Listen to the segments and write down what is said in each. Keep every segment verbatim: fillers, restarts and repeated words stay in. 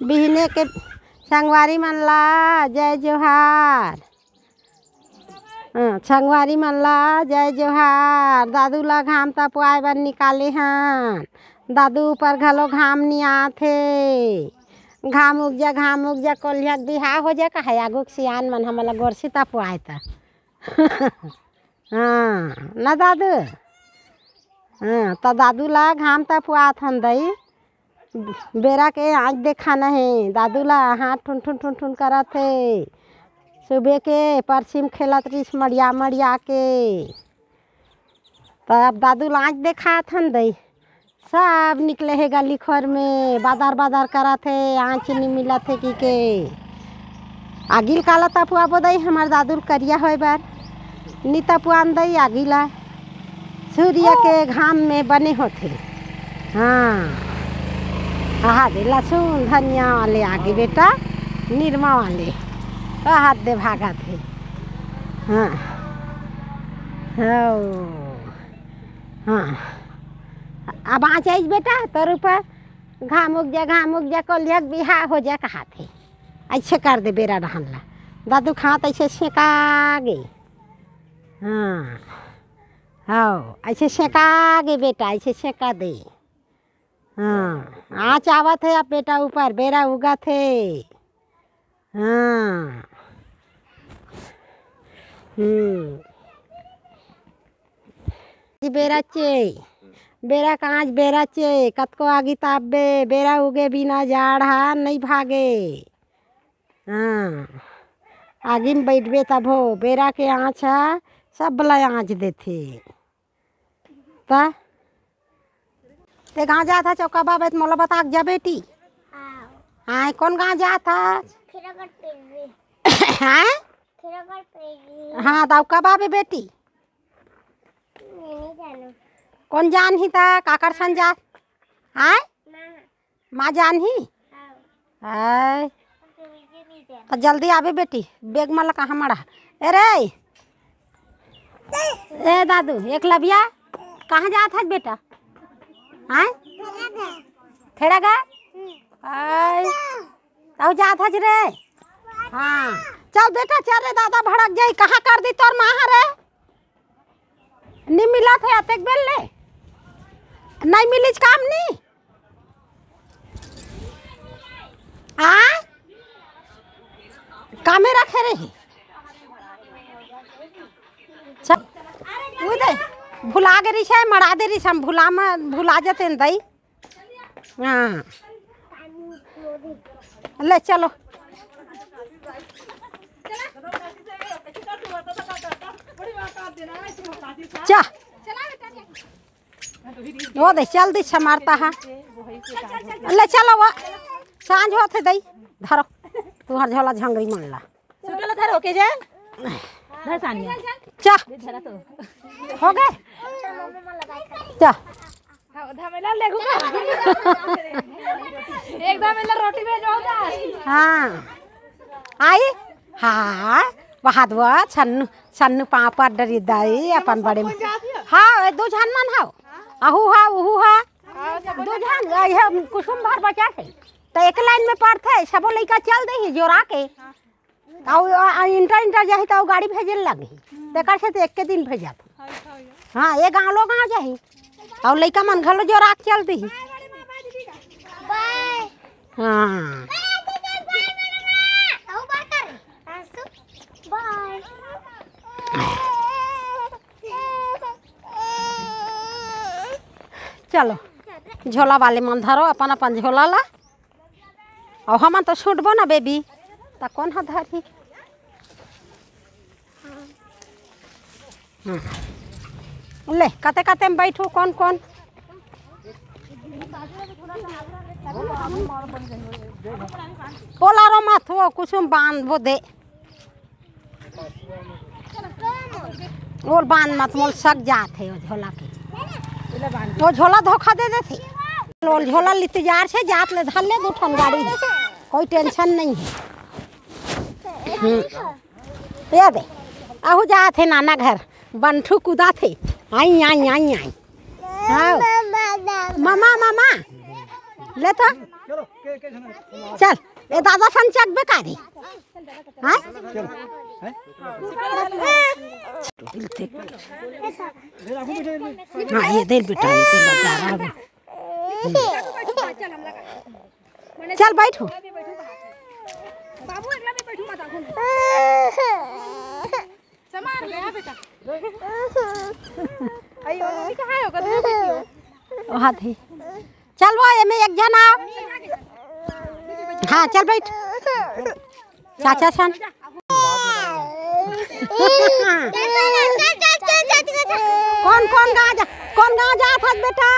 बिहने के संगवारी मन ला जय जोहार। हाँ, संगवारी मन ला जय जोहार। दादू ला घाम तपवाए बर निकाले हन। दादू ऊपर घलो घाम नियात हे। घाम उग जा, घाम उग जा, कोलिहा के बिहाव हो जा, कहे आगू के सियान मन हमन ला गोरसी तपवाए त। हाँ, ना दादू? हाँ, त दादू ला घाम तपवात हन दई। बेरा के आँच देखाना हे। दादू ला हाथ ठुन ठुन ठुन ठुन करत हे। सुबह के परछी म खेलत रिस मड़िया मड़िया के। त अब दादू ला आँच देखात हन दई। सब निकले हे गली खोर में, बादर बादर करत हे, आँच नी मिलत हे कि के। आगी ल काला तपवाबो दई, हमर दादू ल करिया होय बर। नी तपवान दई आगी ला। सूर्य के घाम में बने होथे। हाँ। आहा दे लहसुन धनिया वाले आगे बेटा, निरमा वाले। आहा दे भागत हे। हाँ। हौ। हाँ। अब आँच आइस बेटा, तोर ऊपर घाम उग जा, घाम उग जा, कोलिहा के बिहाव हो जा, कहात हे। अइसे कर दे बेरा डहन ला। दादू खात अइसे सेंका गे। हाँ। हौ, अइसे सेंका गे बेटा, अइसे सेंका दे। हाँ, आँच आवत हे अब बेटा ऊपर, बेरा उगत हे। हाँ। हम्म। बेरा चे, बेरा कांच बेरा चे, कतको आगी तापबे, बेरा उगे बिना जाड़ हा नइ भागे। हाँ, आगी म बइठबे तभो, बेरा के आँच हा सब ला आँच देथे। त ते कहाँ जात हस चौका बाबे, त मोला बता के जा बेटी। हाँ। आय, कोन गाँव जात हस? खिरागढ़ पेगरी। हैं? खिरागढ़ पेगरी। हाँ, त अउ कब आबे बेटी? मैं नहीं जानू। कोन जानही त, काकर सन जात? आय? माँ। माँ जानही? हाँ। आय। त जल्दी आबे बेटी, बेग मन ला कहाँ मड़ा? ए रे, ए दादू, एकलव्या, कहाँ जात हस बेटा? हाँ? खेड़ा गा? आय, अउ जात हस रे? हाँ, चल बेटा, चल रे, दादा भड़क जाही, कहाँ कर दिस तोर माँ हा रे? नी मिलत हे अतेक बेर ले, नइ मिलिस काम नी। आ? कामे रखे रही। चल। उई दे, भुला गे रिस हे, मड़ा दे रिस, हम भुला म-, भुला जतेन दई। हाँ। ले चलो। चा। ओ दे, चल दिस, समारता हा। ले चलो, वो सांझ होत हे दई। धरो, तुँहर झोला झंगरी मन ला। सुटल धरो के जा। धर सानिया। चा। धरा तो। हो गे? चा। हाँ, धमेला ले घुमा। एक धमेला रोटी भेजवाओ जा। हाँ। आई? हाँ, वहाँ दो छन्नू, छन्नू पापड़ डरी दाई अपन बड़े म-, हाँ, ए दू झन मन हव। अहू हा, उहू हा। दू झन, ये कुसुम भर बचा हे। त एक लाइन में पड़थे, सबो लइका चल देही जोरा के। अउ, अ, अ, इंटर, इंटर जाही त अउ गाड़ी भेजे ल लगही। तेकर से त एके दिन भेजत। हाँ, ये गाँव लो गाँव जाही। अउ लइका मन घलो जोरा के चल दिही। बाय। हाँ। बाय। चलो, झोला वाले मन धरो अपन अपन झोला ला। अउ हमन तो छूटबो ना बेबी, त कोन ह धरही? हाँ। ले, कते कते में बैठू, कोन कोन? ओला रो मत हो, कुछ बांधबो दे। ओल बांध मत, मोल सक जात हे ओ झोला के। ओ झोला धोखा दे देथे। ओल झोला लिते जार से जात ले धर ले दू ठन गाड़ी हे, कोई टेंशन नहीं हे। हम्म। ये दे, आहू जात हे नाना घर, बंठू कूदात हे। आई, आई, आई, आई। हाँ। ममा, ममा, ले तो। चल, ए दादा सन चकबे का रे? हाँ? हाँ, ये दे बेटा, ये दे लगा रहा है। चल बैठो। ओ हाथ है। चल वो एमे एक जना। हाँ, चल बैठ। चाचा सन। कौन कौन गाँव जा, कौन गाँव जात हस बेटा?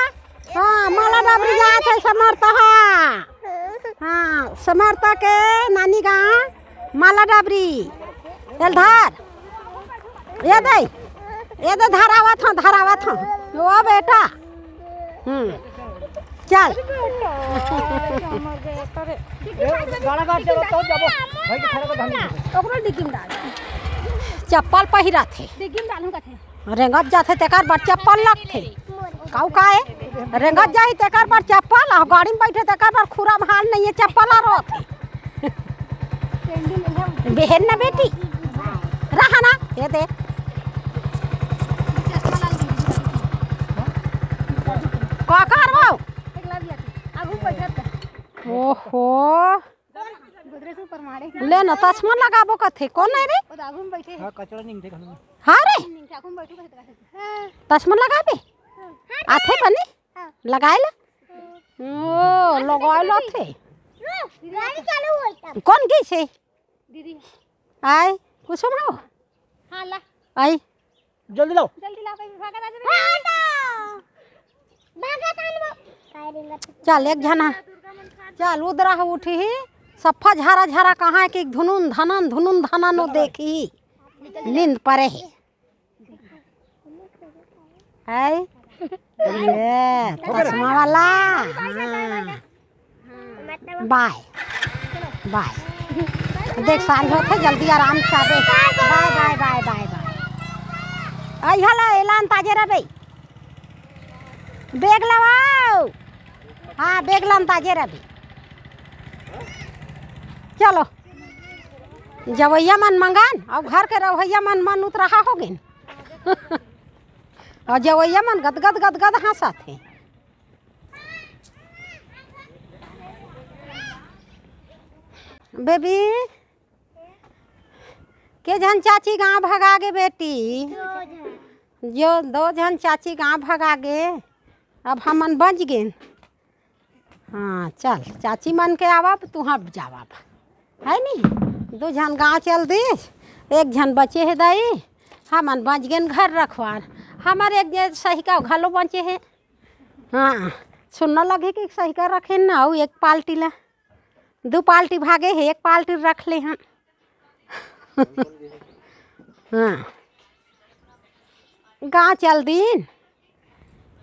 हाँ, माला डबरी जात है समर्थ। हाँ, समर्थ के नानी गाँव माला डबरी। एल धर। ये दे, ये दे, धरावत हूँ, धरावत हूँ। ओ बेटा। हम्म। चल। गाड़ा गाड़ चलो, तब जाबो। भाई के खड़ा कर धनी। ओकरो डिग्गी में डाल। चप्पल पहिरा थे। डिग्गी में डालूं कथे। रेंगत जाथे तेकर बर चप्पल लगथे। काऊ काए? रेंगत जाही तेकर बर चप्पल, अउ गाड़ी में बैठे तेकर बर खुरा में हाल नहीं है, चप्पल आ रोथे। बेहन ना बेटी, रहा ना, ये दे। का कर वो? ओहो। ले ना, तसमा लगाबो कथे, कौन नहीं रे? हाँ, कचरा नहीं देख लो। हाँ रे। तसमा लगाबे? आथे बने? लगाए ला? ओ, लगाए ला थे। गाड़ी चालू होई तब। कौन गई से? दीदी। आए, कुसुम हो? हाँ, ला। आई। जल्दी लाओ। जल्दी लाओ, भागा, भागा, भागा। हाँ, तो। भागा, तान वो। चल, एक जना। चल, उदरा हो उठी ही। सफा झारा झारा कहाँ है कि धुनुन धनन, धुनुन धनन वो देखी। नींद परे है। है? ये, चश्मा वाला। हाँ। बाय। बाय। देख, सांझ होत है, जल्दी आराम से आबे। बाय, बाय, बाय, बाय, बाय। आई हला, एलान ताजे रहबे। बैग लाओ। हाँ, बैग लान ताजे रहबे। चलो। जवैया मन मंगन, अउ घर के रवैया मन, मन उतराहा हो गिन। अउ जवैया मन गदगद गदगद हाँसत हे। बेबी, के झन चाची गाँव भगा गे बेटी? जो दो झन चाची गाँव भगा गे, अब हमन बच गेन। हाँ, चल, चाची मन के आवब, तुहर जावब, है नी? दू झन गाँव चल दिस, एक झन बचे हे दाई, हमन बच गेन घर रखवार। हमर एक जे सहिका घलो बचे हे। हाँ, सुनना लगे कि सहिका रखेन ना, अउ एक पाल्टी ला, दू पाल्टी भागे हे, एक पाल्टी रख ले हन। हाँ, गाँव चल दिन,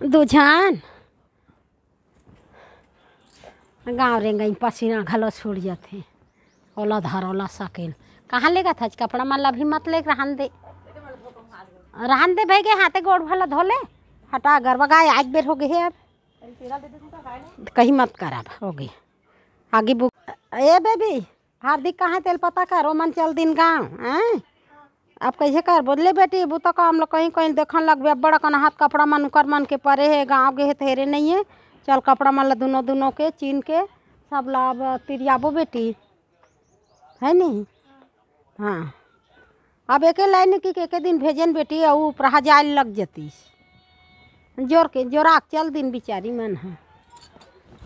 दू झन। गाँव रेंगई पसीना घलो छूट जथे। ओला धर, ओला सकेल। कहाँ लेगत हच? कपड़ा मन ला भी मत लेग, रहन दे। रहन दे भई गे, हाथे गोड़ भला धो ले। हटा, गरबा गाय, आज बेर हो गे हे अब। कहीं मत करब, हो गे। आगे बुक, ए बेबी, हार्दिक कहाँ तेल पता कर, ओमन चल दिन गाँव, हैं? अब कइसे करबो? ले बेटी, बुता काम ल कहीं कहीं देखन लगबे, अब्बड़ अकन हाथ कपड़ा मन उकर मन के परे हे, गाँव गे हे त हेरे नइये। चल कपड़ा मन ल दुनो दुनो के चीन के सब ल अब तिरियाबो बेटी, है नी? हाँ, अब एके लाइन कि एके दिन भेजेन बेटी, अउ उपराहा जाए लग जतिस। जोर के जोराक चल दिन बिचारी मन ह,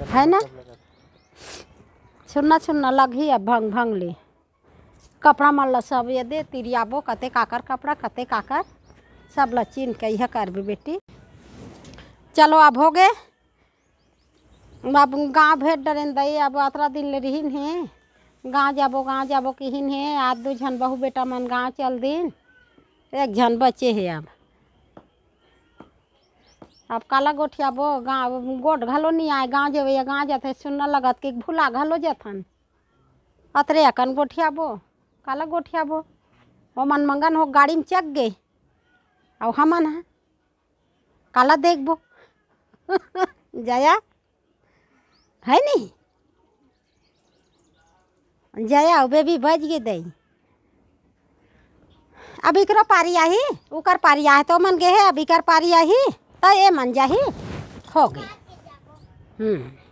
है ना? सुन्ना सुन्ना लगही अब भंग भंग ले। कपड़ा मन ल सब ये दे तिरियाबो, कते काकर कपड़ा, कते काकर, सब ल चीन के इहे करबे बेटी। चलो अब हो गे, अब गाँव भेज डरेन दई, अब अतरा दिन ले रिहिन हे, गाँव जाबो, गाँव जाबो किहिन हे। आज दू झन बहू बेटा मन गाँव चल दिन, एक झन बचे हे अब। अब काला गोठियाबो, गाँव गोठ घलो नी आय, गाँव जेबे या गाँव जाथे सुन्ना लगत कि भुला घलो जथन। अतरे अकन गोठियाबो, काला गोठियाबो? ओमन मंगन हो गाड़ी में चघ गे, अउ हमन ह काला देखबो? जया, है नी? जया अउ बेबी बज गे दई। अब इकरो पारी आही, उकर पारी आए तो मन गे हे, अब इकर पारी आही तो ये मन जाही। हो गे। हम्म।